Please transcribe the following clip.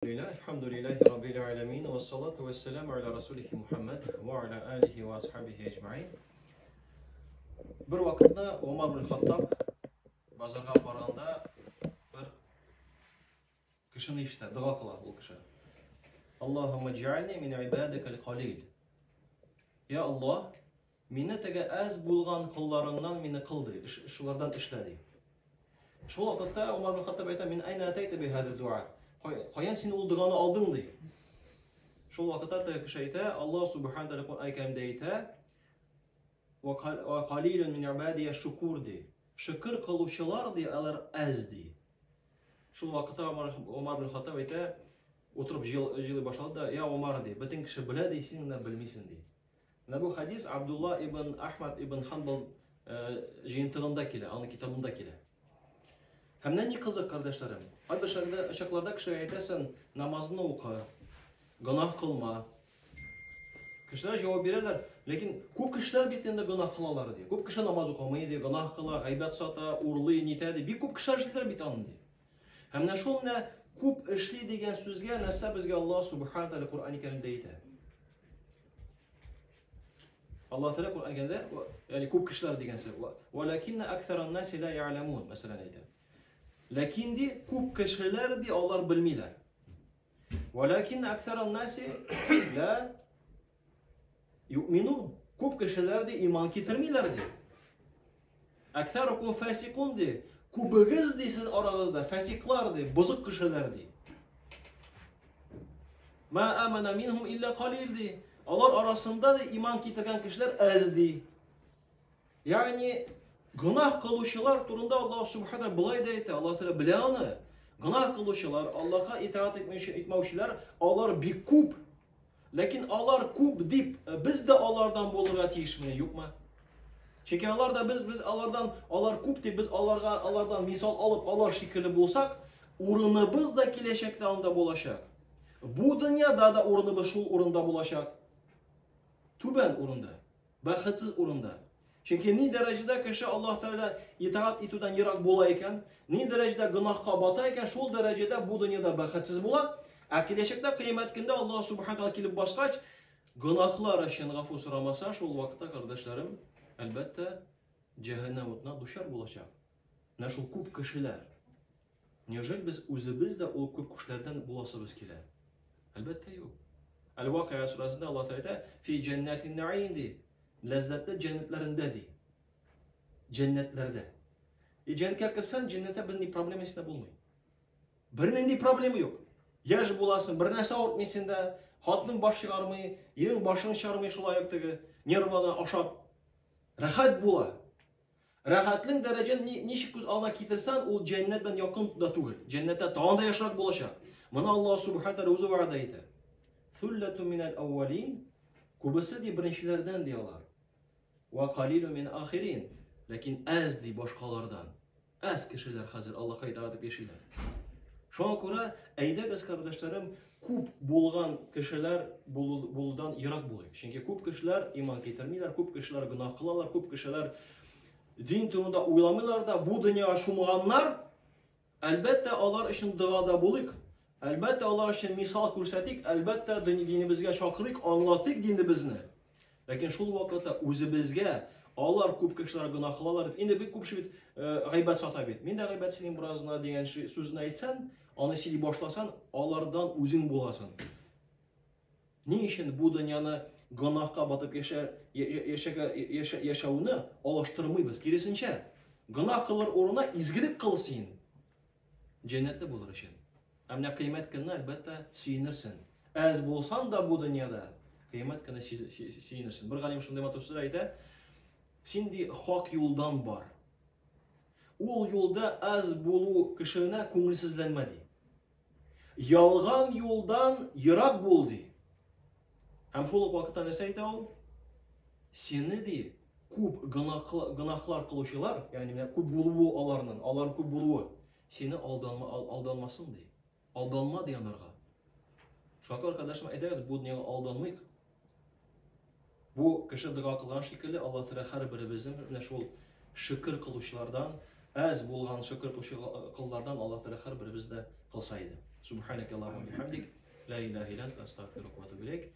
Әлхәмдүлилләһи раббил галәмин вә салату вә сәламу аля расулихи Мухаммад вә аля алихи вә асхабихи әҗмәин. Бер вакытта Умар бин Хаттаб базарга барганда бер кешене ишетә, дога кыла ул кеше. Аллаһумма җәальни мин ибадикал қалил. Я Аллаһ, Мине теге әз булган колларыңнан мине кыл ди, шулардан эшлә ди. Шул вакытта Умар бин Хаттаб әйтә, мин айна атайта би хаза дуа. Каян син ул доганы алдың ди. Шул вакытта теге кеше әйтә, Аллаһ субхана тааля Коръән Кәримдә әйтә, ва калилун мин ибадия шукур ди. Шөкер кылучылар ди, алар әз ди. Шул вакытта Умар бин Хаттаб әйтә, утырып җылый башлады да, я Умар ди, бөтен кеше белә ди, син генә белмисең ди. Менә бу хадис Абдулла ибн Ахмад ибн Ханбал җыентыгында килә, аның китабында килә. Һәм менә ни кызык, кардәшләрем. Кайбер чакларда кешегә әйтәсең, намазны укы, гөнаһ кылма. Кешеләр җавап бирәләр, ләкин күп кешеләр бит инде гөнаһ кылалар ди. Күп кеше намаз укымый ди, гөнаһ кыла, гайбәт сата, урлый, нитә ди. Бик күп кешеләр эшлиләр бит аны ди. Һәм менә шул менә күп эшли дигән сүзгә нәрсә безгә Аллаһ субхана тәгалә Коръән Кәримдә әйтә. Аллаһ Тәгалә Коръән Кәримдә, ягъни күп кешеләр дигән сүз, валакинна аксаран наси ла я'ламун, мәсәлән әйтә. Ләкин ди, күп кешеләр ди, алар белмиләр. Валакинна аксаран наси ла ю'минун. Күп кешеләр ди, иман китермиләр ди. Әксәрукум фасикун ди. Күбегез ди сез арагызда фасиклар ди, бозык кешеләр ди. Ма амана минхум илля калил ди. Алар арасында ди иман китергән кешеләр әз ди. Ягъни гөнаһ кылучылар турында Аллаһ субхана былай да әйтә, Аллаһ Тәгалә белә аны. Гөнаһ кылучылар, Аллаһка итаат итмәүчеләр, алар бик күп. Ләкин алар күп дип, э, без дә алардан булырга тиешме, юкмы? Чөнки алар да без без алардан, алар күп дип без аларга алардан мисал алып, алар шикелле булсак, урыныбыз да киләчәктә анда булачак. Бу дөньяда да урыныбыз шул урында булачак. Түбән урында. Бәхетсез урында. Чөнки ни дәрәҗәдә кеше Аллаһ Тәгалә итаат итүдән ерак була икән, ни дәрәҗәдә гөнаһка бата икән, шул дәрәҗәдә бу дөньяда бәхетсез була. Ә киләчәктә кыямәт көндә Аллаһ Субхану Тәгалә килеп баскач, гөнаһлар өчен гафу сорамаса, шул вакытта, кардәшләрем, әлбәттә, җәһәннәм утына дучар булачак. Менә шул күп кешеләр. Неужели без үзебез дә ул күп кешеләрдән буласыбыз килә? Әлбәттә, юк. Әл-Вакыйа сүрәсендә Аллаһ Тәгалә әйтә, "Фи җәннәтин наим" ди. Ләззәтле җәннәтләрендә ди. Җәннәтләрдә. И җәннәткә керсәң, җәннәттә бернинди проблема синдә булмый. Бернинди проблема юк. Яшь буласың, бер нәрсә авыртмый синдә, хатының баш чыгармый, ирең башын чыгармый шулай ук теге нерваны ашап. Рәхәт була. Рәхәтлек дәрәҗән ничек күз алдына китерсәң, ул җәннәт белән якын да түгел. Җәннәттә тагын да яхшырак булачак. Моны Аллаһ субхана тәгалә үзе вәгъдә итә. Сүлләту минәл әүвәлин, күбесе ди беренчеләрдән ди алар. Ва калилу мин ахирин, ләкин әз ди башкалардан. Әз кешеләр хәзер Аллаһка итагать итеп яшиләр. Шуңа күрә, әйдәгез, кардәшләрем, күп булган кешеләр булудан ерак булыйк. Чөнки күп кешеләр иман китермиләр, күп кешеләр гөнаһ кылалар, күп кешеләр дин турында уйламыйлар да, бу дөньяга чумганнар. Әлбәттә, алар өчен догада булыйк. Әлбәттә, алар өчен мисал күрсәтик, әлбәттә, динебезгә чакырыйк, аңлатыйк динебезне. Ләкин шул вакытта үзебезгә алар күп кешеләр гөнаһ кылалар дип, инде бик күп кеше бит э, гайбәт сата бит. Мин дә гайбәт сөйлим беразына дигән сүзне әйтсәң, аны сөйли башласаң, алардан үзең буласың. Ни өчен бу дөньяны гөнаһка батып яшә, яшәгә, яшә, яшәүне алыштырмыйбыз? Киресенчә, гөнаһ кылыр урынына изгелек кыл син. Җәннәтле булыр өчен. Ә менә кыямәт көнне, әлбәттә, сөенерсең. Әз булсаң да бу дөньяда, кыямәт көнне сөенерсең. Бер галим шундый матур сүзләр әйтә, син ди хак юлдан бар. Ул юлда әз булу кешенә күңелсезләнмә ди. Ялган юлдан ерак бул ди. Һәм шул ук вакытта нәрсә әйтә ул? Сине ди күп гөнаһлар кылучылар, ягъни менә күп булуы аларның, алар күп булуы, сине алданма, алданмасын ди. Алданма ди анарга. Шуңа күрә, кардәшем, әйдәгез, бу дөньяга алданмыйк. Бу кеше дога кылган шикелле, Аллаһ Тәгалә һәрберебезнең менә шул шөкер кылучылардан, әз булган шөкер кылучылардан Аллаһ Тәгалә һәрберебезне дә кылса иде. Субханак Аллаху бихамдик, ла илаһа илля анта, астагфирука ва атубу илейк.